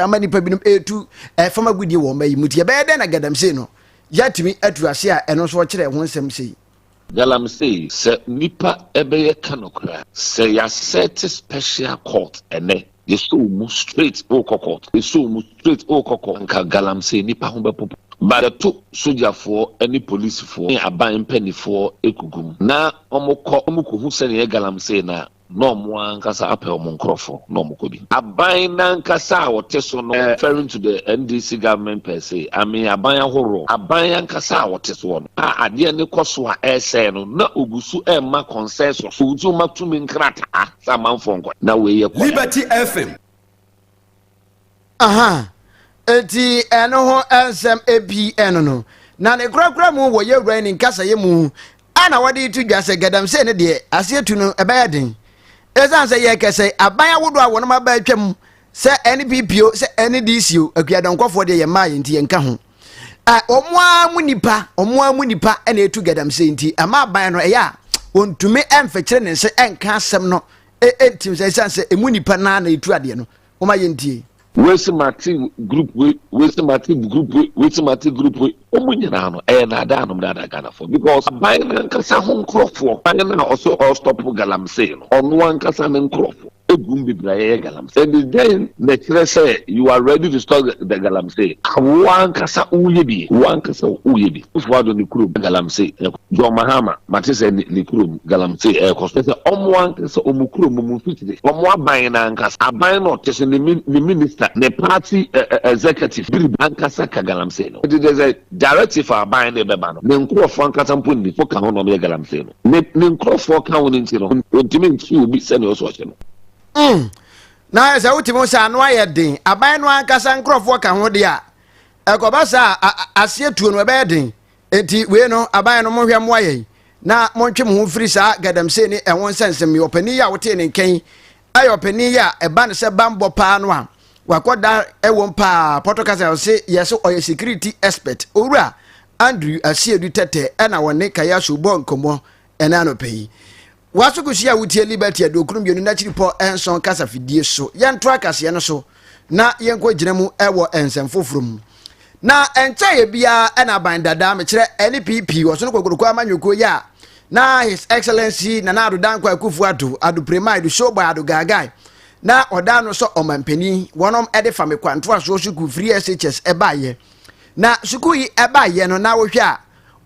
Ama nnipa binom ɛretu fam agudeɛ wɔ ɔma yi mu nti ɛbɛyɛ dɛn na galamsey no yɛatumi atu ase a ɛno nso ɔkyerɛ ho nsɛm sei. Galamsey, sɛ nnipa bɛyɛ ka nokorɛ a, sɛ yɛasɛte special court ɛnɛ, yɛsɔ wo mu straight wokɔ court, yɛsɔ wo mu straight wokɔ court, anka galamsey nnipa ho bɛpopo. But yɛto sogyafoɔ ne polisifoɔ ne aban mpaninfoɔ gugu mu na wɔkɔ, wɔkɔhu sɛdeɛ yɛ galamsey no a, na wɔn ankasa apɛ wɔn nkorɔfoɔ na wɔkɔ bi. Aban no ankasa a wɔte so no, referring to the NDC government per se, I mean aban ahoroɔ, aban ankasa a wɔte soɔ no, a adeɛ no kɔ so a ɛresɛe no, na ɔgu so rema consensus, ɔgu so rema tumi nkrataa sɛ amanfoɔ nkɔ, na wei yɛ kwan. Liberty FM. Aha, enti ɛno ho nsɛm pii ɛno no. Na ne korakora mu wɔ yɛwura yi ne nkasayɛ mu a na wɔde reto dwa sɛ galamsey no deɛ aseɛ tu no ɛbɛyɛ den. Ɛsiane sɛ yɛkɛsɛ aban ahodoɔ a wɔnom aba atwam sɛ NPP o sɛ NDC o akuadɔnkɔfoɔ deɛ yɛmmaa yɛn nti yɛnka ho. Wɔn ara mu nipa wɔn ara mu nipa na ɛtu galamsey nti ɛma aban no ɛyɛ a wɔntumi mfɛkyerɛ ne nsa ɛnka asɛm no ɛntim sɛ ɛsiane sɛ ɛmu nipa naa na ɛtu adeɛ no. Momma yɛntie. Wei se mate group wei, wei se mate group wei, wei se mate group wei. Wɔn nyinaa no, ɛyɛ naadaa nom daadaa Ghanafoɔ because aban no ankasa ho nkorɔfoɔ, aban no a ɔse ɔrestop galamsey no, ɔno ankasa ne nkorɔfoɔ gu mu bebree a yɛyɛ galamsey. Ɛnti dɛn na ɛkyerɛ sɛ you are ready to stop the galamsey? Wo ankasa woyɛ bi, wo ankasa woyɛ bi. Akufo Addo ne kurom galamsey ɛkɔ. John Mahama, mate sɛ ne ne kurom galamsey ɛrekɔ so. Kyerɛ sɛ wɔn ankasa wɔn kurom wɔn mfikyire, wɔn aban no ankasa, aban no a ɔte so, ne ne minister, ne party ɛ ɛ executive biribi ankasa ka galamsey no. Nti kyerɛ sɛ directive a aban no rebɛba no, ne nkorɔfoɔ ankasa mpo nni ho ka ho na wɔyɛ galamsey no. Ne ne nkorɔfoɔ ka ho no nti no, ɔntumi nkye obi sɛnea ɔsɛ ɔkye no. Mm. Na sɛ wotumi hu sɛ ano ayɛ den, aban no ankasa nkorɔfoɔ ka ho deɛ a, ɛkɔba saa a, aseɛ tuo no ɛbɛyɛ den. Enti wei no, aban no monhwɛ mmoa yɛn na montwe mo ho mfiri saa gadamsey ne ɛho nsɛnsɛm yi. Ɔpanin yi a wotee ne nka yi yɛ ɔpanin yi a ɛba no sɛ bammɔ paa no a wakɔ da ɛwom paa. Pɔtɔ kasa ɔse yɛ so ɔyɛ security expert. Owura Andrew Asiedu Tɛtɛ ɛna wɔne Kayaso bɔ nkɔmmɔ ɛna anɔpa yi. W'asokuhyia a wotie Liberty 92 n'akyiripɔ nson kasafidie so. Yɛntoa kaseɛ no so na yɛnkɔgyina mu wɔ nsɛm foforɔ mu. Na ɛnkyɛeɛ biara ɛna aban dada mekyerɛ NPP ɔsono kokoroko amanyɔkuo yi a na His Excellency Nana Addo Dankwa Akufo Addo, Addo Premai, Addo Showboy, Addo Gaagai na ɔda ano sɛ ɔmampanin wɔnom de fa me kwantoasoɔ sukuu free SHS ɛbaeɛ. Na sukuu yi ɛbaeɛ no na wohwɛ a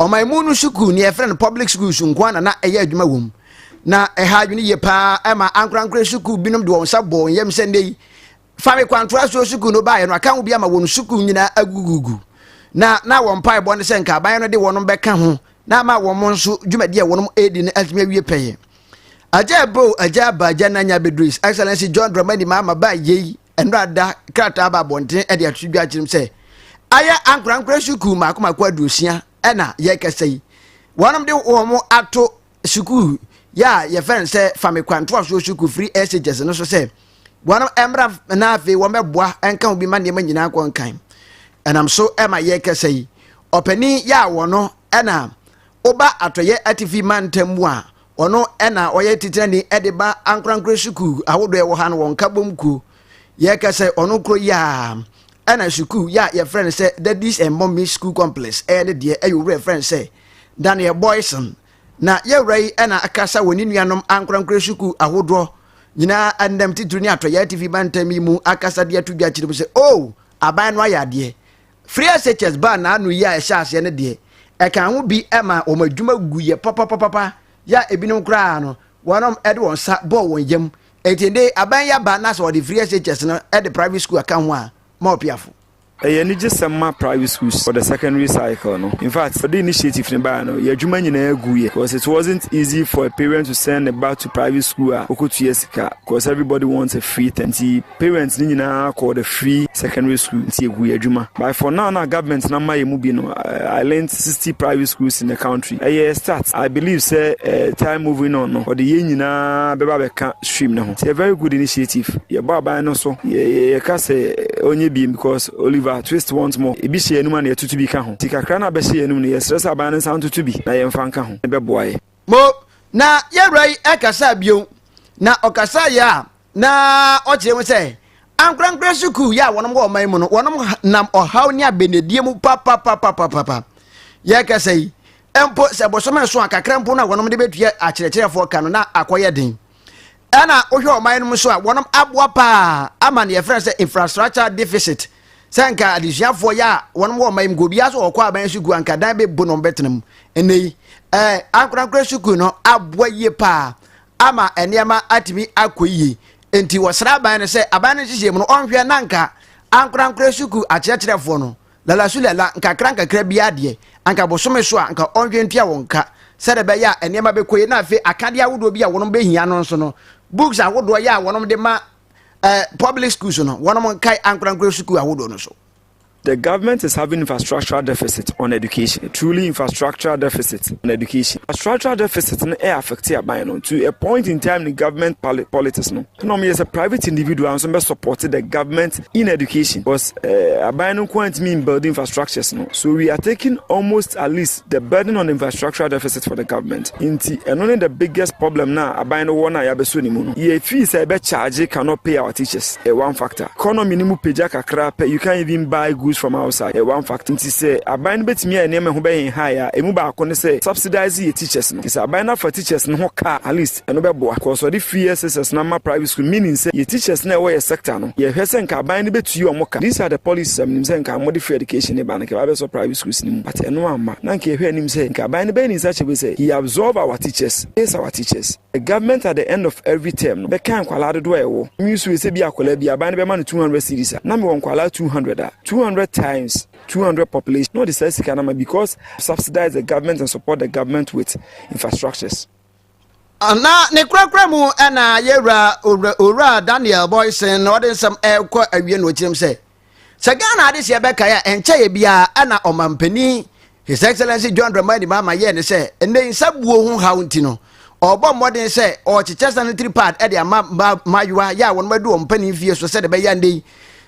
Ɔman mu no sukuu, nea yɛfrɛ no public schools nko ara na na ɛyɛ adwuma wom. Na ɛha adwene yie paa ɛma ankorankorɛ sukuu binom de wɔn nsa bɔɔ wɔn yam sɛ nnɛ yi Fame Kwantoa soɔ sukuu no baeɛ no aka ho bi ama wɔn sukuu nyinaa agugugu. Na na wɔn mpaebɔ ne sɛ nka aban no de wɔn bɛka ho na ama wɔn nso dwumadi a wɔn redi no atumi awie pɛyɛ. Agya Ebo, Agya Aba, Agya Nanya abɛduru His Excellency John Dramani Mahama baa yei nnora da krataa ba abɔnten de ato dwa akyerɛ mu sɛ ayɛ ankorankorɛ sukuu mmaako mmaako 60 ɛna yɛrekasa yi wɔnom de wɔn ato sukuu yɛ a yɛfrɛ no sɛ famekwa ntoasoɔ sukuu firi SHS no so sɛ wɔnom mmra na afei wɔn bɛboa nka ho bi ma nneɛma nyinaa nkɔ nkan ɛnam so ɛma yɛrekasa yi ɔpanin yɛ a wɔno ɛna woba atɔyɛ atifi mantam mu a Ɔno na ɔyɛ titenani de ba ankorankore sukuu ahodoɔ ɛwɔ ha no wɔn nkabom kuo. Yɛka sɛ ɔno koro yi a ɛna sukuu yɛ a yɛfrɛ no sɛ Daddies and Mummies School Complex ɛyɛ ne deɛ ɛyɛ owura yɛfrɛ no sɛ Daniel Boyson. Na yɛwura yi ɛna akasa wɔ ne nuanom ankorankore sukuu ahodoɔ nyinaa ɛnam titiri ne atɔyɛ atifi mantam yi mu akasa de ato dwa kyerɛ mu sɛ oh aban no ayɛ adeɛ. Free SHS baa n'ano yi a ɛhyɛ aseɛ no deɛ, ɛkaa ho bi ma wɔn adwuma guiɛ papapapapa yɛ a ebinom koraa no, wɔnom de wɔn nsa bɔɔ wɔn yam. Enti ɛnde aban yi aba na sɛ wɔde Free SHS no de private school aka ho a, ma ɔpiafo. Ɛyɛ anigyesɛm ma private schools for the secondary cycle no. In fact, wɔde initiative no baeɛ no, yɛn adwuma nyinaa guiɛ because it wasn't easy for a parent to send ne ba to private school a ɔkɔtua sika because everybody wants a free thing. Nti Parents no nyinaa kɔɔ the free secondary school nti yɛguu yɛn adwuma. But for now na government no ama yɛn mu bi no, I learnt 60 private schools in the country. Ɛyɛ start. I believe sɛ eh, time moving on no, ɔde yɛn nyinaa bɛba abɛka stream no ho. It's a very good initiative. Yɛbɔ aban no so, yɛka sɛ ɔnyɛ biem because Oliver Twist wants more. Ebi hyɛ yɛn anum a na yɛtutu bi ka ho. Nti kakra no a bɛhyɛ yɛn anum no, yɛsrɛ sɛ aban no nsan ntoto bi na yɛmfa nka ho. Ɛbɛboa yɛn. Mo, na yɛwura yi ɛkasaa bio, na ɔkasaeɛ a, na ɔkyerɛ mu sɛ Ankorankorɛ sukuu yɛ a wɔnom wɔ ɔman mu no, wɔnom nam ɔhaw ne abɛnadie mu papapapapapa. Yɛkasa yi, mpo sɛ bosome nso a kakra mpo no a wɔnom de bɛtua akyerɛkyerɛfoɔ ka no na akɔyɛ den. Ɛna wohwɛ ɔman no mu nso a wɔnom aboa paa ama ne yɛfrɛ sɛ infrastructure deficit sɛ nka adesuafoɔ yɛ a wɔnom wɔ ɔman mu nka obiara so ɔkɔ aban sukuu anka dan bɛbu no bɛtena mu. Ɛnɛ yi ɛɛ ankorankorɛ sukuu no aboa yie paa ama nneɛma atumi akɔ yie. Nti wɔsrɛ aban no sɛ aban no nhyehyɛ mu no ɔnhwɛ na nka ankorankorɛ sukuu akyerɛkyerɛfoɔ no lalasu lala nkakra nkakra biara deɛ anka bosome so a nka ɔnhwɛ ntua wɔn ka sɛdeɛ ɛbɛyɛ a nneɛma bɛkɔ yie. Na afei akadeɛ ahodoɔ bi a wɔn bɛhia no nso no, books ahodoɔ yɛ a wɔn de ma public schools no, wɔn nkae ankorankorɛ sukuu ahodoɔ no so. The government is having infrastructural deficit on education. Truly infrastructural deficit on education. Infrastructural deficit no ɛ affect aban no to a point in time in government politics no. Na ɔmo yɛ sɛ private individual nso bɛ support the government in education because aban no nko antumi in build infrastructures no. So we are taking almost at least the burden on the infrastructural deficit for the government. Nti ɛno ne the biggest problem na aban no wɔ na yɛabɛso ne mu no. Yɛ fee sɛ ɛbɛ charge cannot pay our teachers. One factor. Economy ni mu pagya kakra pɛ, you can't even buy goods from outside. One factor. Nti sɛ aban no bɛtumi ayɛ nneɛma ho bɛyɛ high a, emu baako ne sɛ subsidize yɛ teachers no. Nti sɛ aban no afa teachers no ho ka, at least ɛno bɛboa. Because ɔde free SHS na ma private school, meaning sɛ yɛ teachers na ɛwɔ yɛ sector no, yɛhwɛ sɛ nka aban no bɛtue ɔmo ka. These are the policies a menim sɛ nka mode free education ne ba no nka bɛsɔ private schools no mu, but ɛno amma. Na nka yɛhwɛ anim sɛ nka aban no bɛyɛ ne nsa kyɛ bi sɛ he absorb our teachers, pays our teachers. The government at the end of every term no bɛka nkwalaa dodoɔ a ɛwɔ mi nso sɛ bi akwadaa bi aban no bɛma no 200 cedis a, na mewɔ nkwalaa 200 a, 200 times 200 population na ɔde saa sika no ma because subsidize the government and support the government with infrastructures. Na ne korakora mu ɛna yɛwura Owura Daniel Boyson na ɔde nsɛm ɛrekɔ awie no, ɔkyerɛm sɛ Ghana ade sɛ yɛbɛkae a ɛnkyɛ yɛ biara ɛna ɔmampanin, His Excellency John Dramani Mahama, yɛɛ ne sɛ ɛnɛ nsabuo ho haw nti no ɔbɔ mmɔden sɛ ɔkyekyɛ sanitary pad ɛde ama mmaayewa yɛ a wɔn adu wɔn mpanin fie so, sɛde bɛyɛ ndɛ yi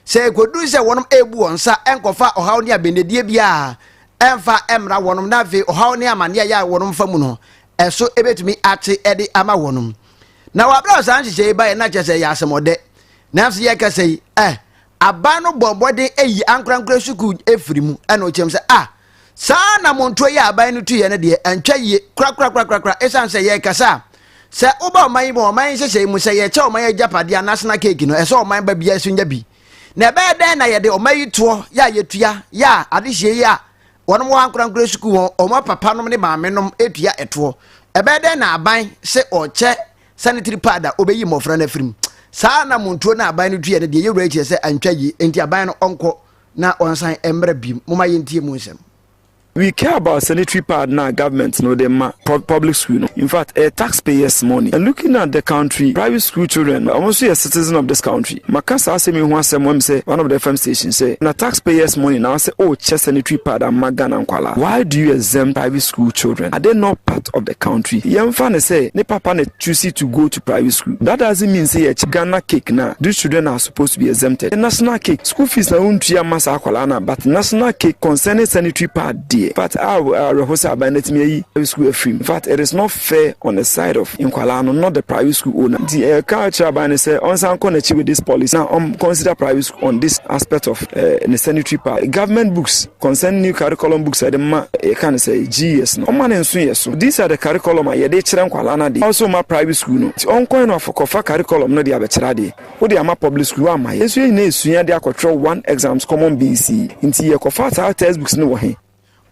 sɛ ekodu sɛ wɔn ebu wɔn nsa ɛnkɔfa ɔhaw ne abɛnedie biara ɛmfa ɛmra wɔn, na afei ɔhaw ne amaneɛ yɛ a wɔn fa mu no ɛso ebetumi ate ɛde ama wɔn. Na wabere saa nhyehyɛ yi ba yɛ na kyerɛ sɛ ɛyɛ asɛmɔdɛ, nanso yɛ kasa yi aban no bɔ mmɔden eyi ankorankora sukuu efiri mu. Ɛna ɔkyerɛm sɛ a saa na montoɔ yi a aban no tu yɛ no deɛ ɛntwa yie korakorakorakora, ɛsiane sɛ yɛ kasa a sɛ woba ɔman yi mu, ɔman yi nhyehyɛ yi mu sɛ yɛkyɛ ɔman yi agyapadeɛ a, national cake no, ɛsɛ ɔman ba biara so nya bi. Na ɛbɛyɛ dɛn na yɛde ɔman yi toɔ yɛ a yɛtua yɛ a adehyɛ yi a wɔn wɔ ankorankora sukuu wɔn ɔmo papa nom ne maame nom etua ɛtoɔ, ɛbɛyɛ dɛn na aban sɛ ɔkyɛ sanitary pad a ɔbɛyi mmɔfra no afiri mu? Saa na montuo no aban no tuɛ no deɛ, yɛwura kyerɛ sɛ antwa yie, nti aban no ɔnkɔ na ɔnsan mmerɛ biem. Moma yɛntie mu nsɛm. We care about sanitary pad now, government no de ma public school no. In fact, a taxpayers' money. And looking at the country, private school children almost a citizen of this country. Maka saa asɛm yi ho asɛm wɔm sɛ one of the FM stations say na taxpayers' money now say, oh, kyɛ sanitary pad ama Ghana nkwala. Why do you exempt private school children? Are they not part of the country? Yɛmfa ne sɛ ne papa ne choose to go to private school. That doesn't mean say yɛ Ghana cake now. These children are supposed to be exempted. The national cake, school fees na wontua ma saa akwala na, but national cake concerning sanitary pad deɛ. In fact, awerɛho sɛ aban no atumi ayi private school afiri mu. In fact, it is not fair on the side of nkwalaa no, not the private school owner. Nti ɛka kyerɛ aban no sɛ ɔnsan kɔ n'akyi with this policy na ɔm consider private school on this aspect of ne sanitary pad. Government books concerning new curriculum books a yɛde ma yɛka no sɛ GES no, ɔma ne nso yɛ so. These are the curriculum a yɛde kyerɛ nkwalaa no adeɛ. Also ma private school no nti ɔnkɔn no afɔkɔfa curriculum no de abɛkyerɛ adeɛ. Wode ama public school ama yɛ nso yɛn nyinaa esua de akɔtwerɛ one exams common BECE, nti yɛkɔfa saa textbooks no wɔ he?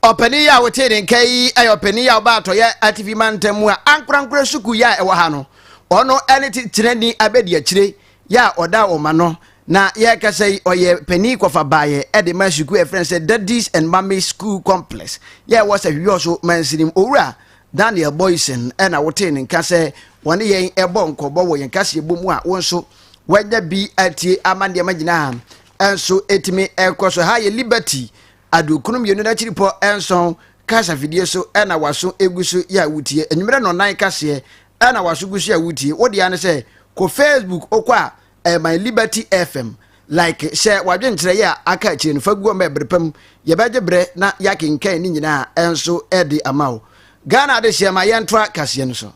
Ɔpanin yi a wotee ne nka yi yɛ ɔpanin yi a ɔba Atɔyɛ Atifi Mantam mu a ankorankora sukuu yi a ɛwɔ ha no ɔno ne titenani abɛdi akyire yɛ a ɔda ɔma no. Na yɛrekasa yi, ɔyɛ panin kɔfa baayɛ ɛde ma sukuu a ɛfrɛ sɛ Daddies and Mummies School Complex yɛ ɛwɔ sɛ Hwiwɔ mansinim. Owura Daniel Boyson ɛna wotee ne nka sɛ wɔne yɛn ɛbɔ nkɔbɔ wɔ yɛn kaseɛbɔ mu a wɔn nso wɔanya bi atie ama nneɛma nyinaa ɛnso ɛtumi ɛkɔ so. Ha yɛ Liberty 92 n'akyiri pɔ 7 kasa fidie so ɛna waso egu so yɛ a wotie enwummerɛ nɔnan kaseɛ ɛna waso gu so yɛ a wotie. Wode ano sɛ kɔ Facebook, okɔ a ɛyɛ Liberty FM, like hyɛ wadwenkyerɛ yɛ a aka akyire no fa gu ɔma ɛbere pam yɛbɛgye berɛ na yɛakenkan ne nyinaa ɛnso ɛde ama wo. Ghana ade hyɛ ma yɛntoa kaseɛ no so.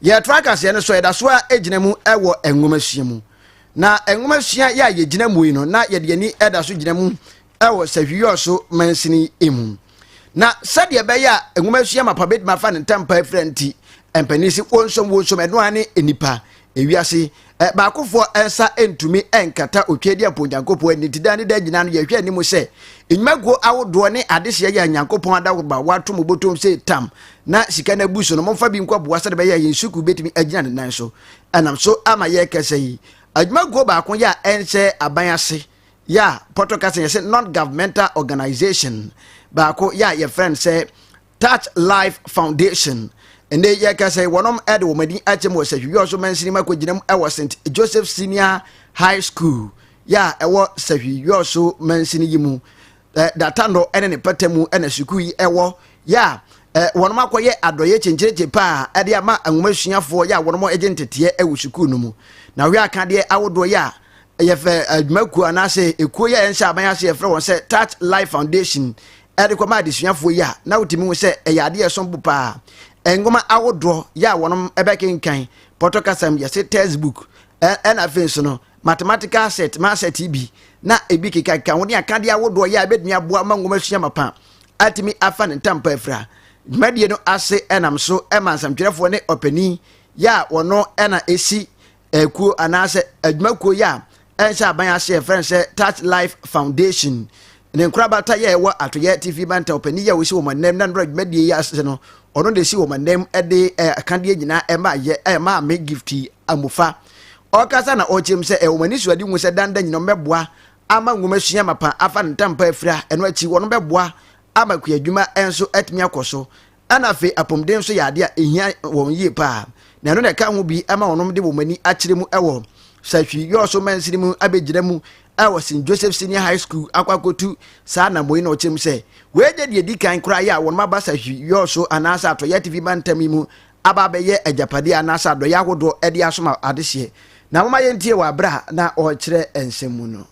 Yɛtoa kaseɛ no so, ɛda so a ɛgyina mu ɛwɔ nwomasua mu. Na nwomasua yɛ a yɛgyina mu yi no, na yɛde ani da so gyina mu wɔ Sahwi-Yɔso mansini mu. Na sɛdeɛ ɛbɛyɛ a nwomasua mapa bɛtumi afa ne ntampa afira nti, mpanin se wɔnsom wɔnsom, ɛno ara ne nnipa. Ewiase baakofoɔ nsa ntumi nkata Otwedeɛmpo Onyankopɔn ani nti daa ne daa nyinaa no yɛhwɛ anim sɛ nnwumakuo ahodoɔ ne adehyeɛ yɛ a Nyankopɔn adaworoma wɔato mo bɔtɔm sɛ tam na sika no abu so no momfa bi nkɔboa sɛdeɛ ɛbɛyɛ a yɛn sukuu bɛtumi agyina ne nan so. Ɛnam so ama yɛrekasa yi, adwumakuo baako yɛ a ɛnhyɛ aban ase yɛ a pɔtɔ kasa yɛsɛ non-governmental organization baako yɛ a yɛfrɛ no sɛ Touch Life Foundation. Ɛnɛ yɛka sɛ wɔnom de wɔn ani akyɛm wɔ Sahwi-Yɔso mansini mu akɔgyina mu wɔ St. Joseph Senior High School yɛ a ɛwɔ Sahwi-Yɔso mansini yi mu. Datano ne ne pata mu na sukuu yi ɛwɔ yɛ a wɔnom akɔyɛ adɔyɛ kyenkyerekye paa ɛde ama nwomasuafoɔ yɛ a wɔnom gye nteteɛ wɔ sukuu no mu. Na hwɛ akadeɛ ahodoɔ yɛ a yɛfɛ adwumakuo anaasɛ ekuo yɛ a ɛnhyɛ aban ase yɛfrɛ wɔn sɛ Touch Life Foundation de kɔma adesuafoɔ yi a, na wotumi hu sɛ ɛyɛ adeɛ a ɛsom bo paa. Nwoma ahodoɔ yɛ a wɔnom bɛkenkan, pɔtɔ kasa mu yɛse textbook, ɛna afei nso no mathematical set, math set yi bi, na ebi kekakeka ho ne akadeɛ ahodoɔ yɛ a ɛbɛtumi aboa ma nwoma sua mapa atumi afa ne ntampa afira. Dwumadie no ase ɛnam so ɛma nsɛmtwerɛfoɔ ne ɔpanin yɛ a wɔno ɛna ɛsi Ekuo anaasɛ adwumakuo yi a ɛnhyɛ aban ase yɛfrɛ no sɛ Touch Life Foundation ne nkorabata yɛ ɛwɔ Atoyɛ Atifi Mantam ɔpanin yi a ɔsi wɔn anam na nnora dwumadie yi ase no ɔno na ɛsi wɔn anam de akadeɛ nyinaa ɛma yɛ ɛma me gift amufa ɔkasa na ɔkyerɛ mu sɛ ɛwɔ wɔn ani so ade hu sɛ danda nyina wɔbɛboa ama nwoma sua mapa afa ne ntampa afira ɛno akyi wɔn bɛboa ama kuadwuma nso atumi akɔ so Ɛna afei apɔmuden nso yɛ adeɛ a ɛhia wɔn yie paa, na ɛno na ɛka ho bi ma wɔn de wɔn ani akyerɛ mu wɔ Sahwi Yɔɔso mansini mu abɛgyina mu wɔ St. Joseph Senior High School akɔ akɔtu saa anammɔn yi na ɔkyerɛ mu sɛ wei nyɛ deɛ ɛdi kan koraa yɛ a wɔn aba Sahwi Yɔɔso anaasɛ Atɔeɛ Atifi mantam yi mu aba abɛyɛ agyapadeɛ anaasɛ adɔeɛ ahodoɔ de asom adehyeɛ. Na momma yɛntie wɔ aberɛ a na ɔrekyerɛ nsɛm mu no.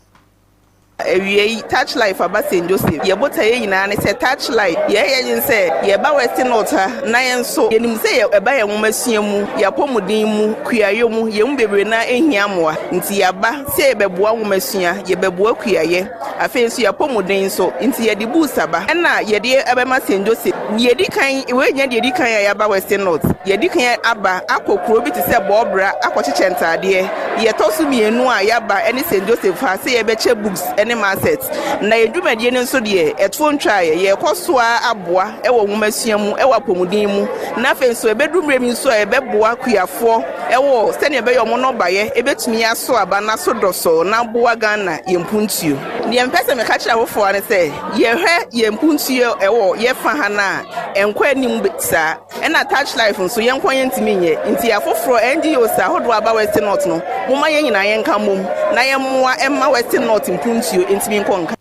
Awiei, Touch Life aba St. Joseph. Yɛn botaeɛ nyinaa ne sɛ Touch Life, yɛyɛ yɛn sɛ yɛba Western North ha na yɛn nso yɛnim sɛ yɛ ɛba yɛn nwomasua mu, yɛn apɔmuden mu, kuayɔ mu, yɛn mu bebree no ara hia mmoa. Nti yɛaba sɛ yɛbɛboa nwomasua, yɛbɛboa kuayɛ, afei nso yɛn apɔmuden nso. Nti yɛde books aba ɛna yɛde ɛbɛma St. Joseph. Deɛ ɛdi kan, wei nyɛ deɛ ɛdi kan a yɛaba Western North. Yɛadi kan aba akɔ kuro bi te sɛ Bɔɔbra akɔkyekyɛ ntaadeɛ. Deɛ ɛtɔ so mmienu a yɛaba ne St. Joseph ha sɛ yɛbɛkyɛ books ne math-set. Na yɛn dwumadie no nso deɛ, ɛtoɔ ntwaeɛ. Yɛrekɔ so ara aboa wɔ nwomasua mu, wɔ apɔmuden mu, na afei nso ɛbɛduru mmerɛ bi nso a yɛbɛboa kuafoɔ wɔ sɛdeɛ ɛbɛyɛ wɔn nnɔbaeɛ bɛtumi aso aba na aso dɔsɔɔ na aboa Ghana yɛn mpuntuo. Deɛ mepɛ sɛ meka kyerɛ awofoɔ ara ne sɛ, yɛhwɛ yɛn mpuntuo wɔ yɛn fa ha no a, ɛnkɔ anim saa. Ɛna Touch Life nso yɛn nko yɛntumi nyɛ nti afoforɔ NGOs ahodoɔ aba Western North no momma yɛn nyinaa yɛnka mmom na yɛmmoa mma Western North mpuntuo ntumi nkɔ nkan.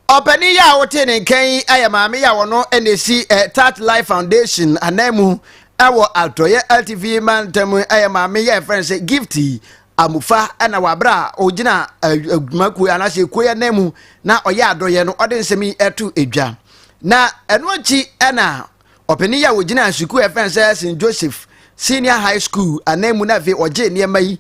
Ɔpanin yi a wotee ne nka yi yɛ maame yi a ɔno na esi Touch Life Foundation ananmu wɔ Atɔeɛ Atifi mantam yɛ maame yi a yɛfrɛ no sɛ Gifty Amufa na wɔ abere a ɔgyina adwumakuo anaasɛ ekuo yi ananmu na ɔyɛ adɔeɛ no ɔde nsɛm yi to dwa. Na ɛno akyi na Ɔpanin yi a ɔgyinaa sukuu a yɛfrɛ no sɛ St. Joseph Senior High School ananmu na afei ɔgyee nneɛma yi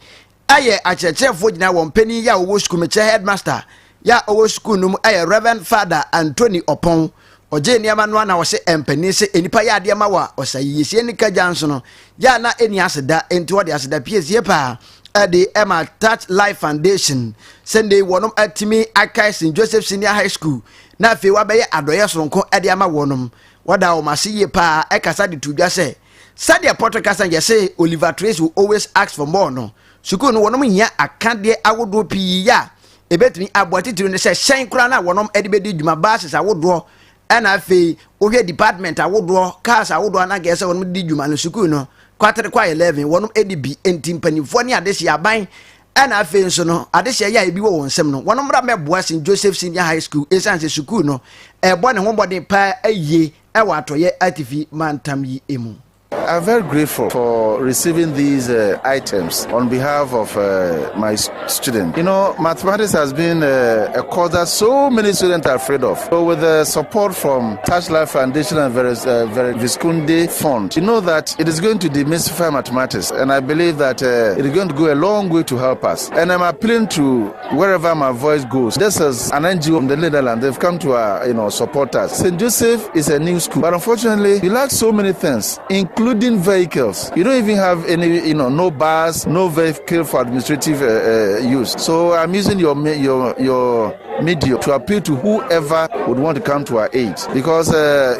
yɛ akyerɛkyerɛfoɔ gyina wɔn panin yi a ɔwɔ sukuu mekyerɛ headmaster yi a ɔwɔ sukuu no mu yɛ Reverend Father Anthony Ɔpɔn. Ɔgyee nneɛma no a na ɔse mpanin sɛ nnipa yɛ adeɛ ma wɔ a ɔsa yiyesie ne kagya nso no yɛ a na ɛnni aseda enti ɔde aseda piesie paa ɛde ɛma Touch Life Foundation sɛ nnɛ yi wɔnom atumi akae St. Joseph Senior High School na afei wabɛyɛ adɔeɛ soronko ɛde ama wɔnom. Wɔdaa wɔn ase yie paa kasa de too dwa sɛ, sɛdeɛ Pɔtɔ kasa no yɛse Oliver Twist will always ask for more no, sukuu no wɔnom hia akadeɛ ahodoɔ pii a ɛbɛtumi aboa titiriw ne sɛ hyɛn koraa no a wɔnom de bɛdi dwuma, buses ahodoɔ, ɛna afei wohwɛ department ahodoɔ, cars ahodoɔ a na anka ɛsɛ sɛ wɔnom de di dwuma no, sukuu no kwatere kwa 11 wɔnom de bi, enti mpanimfoɔ ne adehyeɛ aban Ɛna afei nso no, adehyeɛ yɛ a ebi wɔ wɔn nsam no, wɔn mmra mmɛboa St. Joseph Senior High School esiane sɛ sukuu no ɛrebɔ ne ho mmɔden paa yie wɔ Atɔeɛ Atifi mantam yi mu. I'm very grateful for receiving these items on behalf of my student. Mathematics has been a course that so many students are afraid of. So with the support from Touch Life Foundation and Very Viskunde Fund, you know that it is going to demystify mathematics, and I believe that it is going to go a long way to help us. And I'm appealing to wherever my voice goes. This is an NGO from the Netherlands. They've come to support us. St. Joseph is a new school, but unfortunately, we lack so many things, including vehicles. You don't even have any, no bus, no vehicle for administrative use. So I'm using your media to appeal to whoever would want to come to our aid, because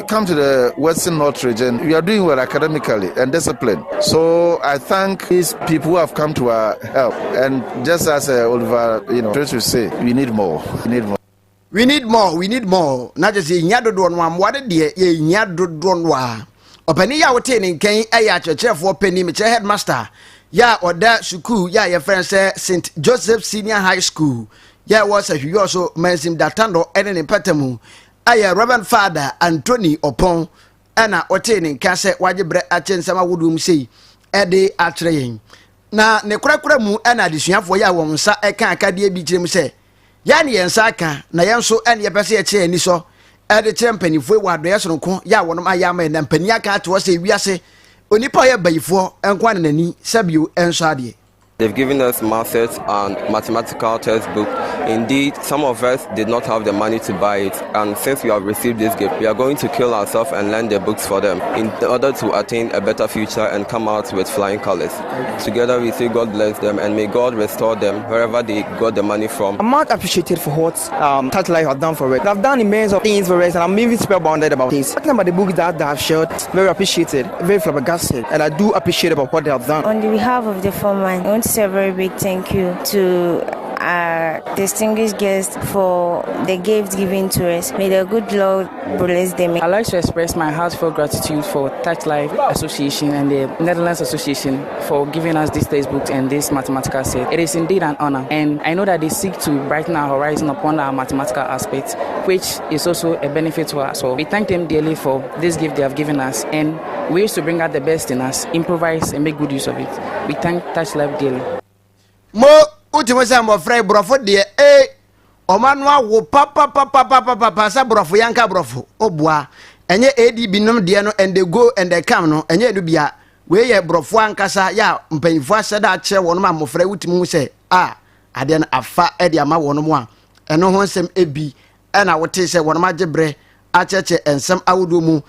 come to the Western North region, we are doing well academically and discipline. So I thank these people who have come to our help. And just as Oliver tries to say, we need more. We need more. We need more, we need more. Na kyerɛ sɛ yɛhia dodoɔ no a, mmoa de deɛ yɛhia dodoɔ no a. Ɔpanin yi a wotee ne nkan yɛ akyerɛkyerɛfoɔ panin, mekyerɛ headmaster, yɛ a ɔda sukuu yɛ a yɛfrɛ no sɛ St Joseph Senior High School yɛ a ɛwɔ Sahwiyɔ so Mansim Datandɔ ne ne mpata mu, ayɛ Reverend Father Anthony Ɔpɔn, ɛna ɔtee ne nka sɛ wagye berɛ akyɛ nsɛm ahodoɔ mu sei ɛde akyerɛ yɛn. Na ne korakora mu ɛna adesuafoɔ yi a wɔn nsa ɛka akadeɛ bi kyerɛ mu sɛ yɛn ne yɛn nsa aka na yɛn nso ɛne yɛpɛ sɛ yɛkyerɛ ani sɔ ɛde kyerɛ mpanimfoɔ wɔ adɔeɛ sononko yɛ a wɔnom ayɛ ama yɛn. Na mpanin aka ato hɔ sɛ ewiase onipa a ɔyɛ bayifoɔ nko na n'ani sɛbio ɛnso adeɛ. They've given us maths and mathematical textbook. Indeed, some of us did not have the money to buy it, and since we have received this gift, we are going to kill ourselves and learn the books for them in order to attain a better future and come out with flying colors. Together we say God bless them and may God restore them wherever they got the money from. I'm not appreciated for what Touch Life has done for it. They've done immense of things for us, and I'm even spellbounded about this. Talking about the book that they have shared, very appreciated, very flabbergasted, and I do appreciate about what they have done. On behalf of the foreman, I want to say a very big thank you to our distinguished guests for the gift given to us. May the good Lord bless them. I'd like to express my heartfelt gratitude for Touch Life Association and the Netherlands Association for giving us this textbook and this mathematical set. It is indeed an honor, and I know that they seek to brighten our horizon upon our mathematical aspects, which is also a benefit to us. So we thank them dearly for this gift they have given us, and we wish to bring out the best in us, improvise and make good use of it. We thank Touch Life dearly. Mo wotumi sɛ mmɔfra yi borɔfo deɛ ee ɔma no awo papapapapapa sɛ borɔfo yɛnka borɔfo ɔboa ɛnyɛ adb nom deɛ no and they go and they come no ɛnyɛ no bia. Wei yɛ borɔfo ankasa yɛ a mpanyinfoɔ ahyɛ da akyerɛ wɔn a mmɔfra yi wotumi hu sɛ a adeɛ no afa ɛde ama wɔn mu a ɛno ho nsɛm ebi ɛna wote sɛ wɔn agye berɛ akyerɛkyerɛ nsɛm ahodoɔ mu.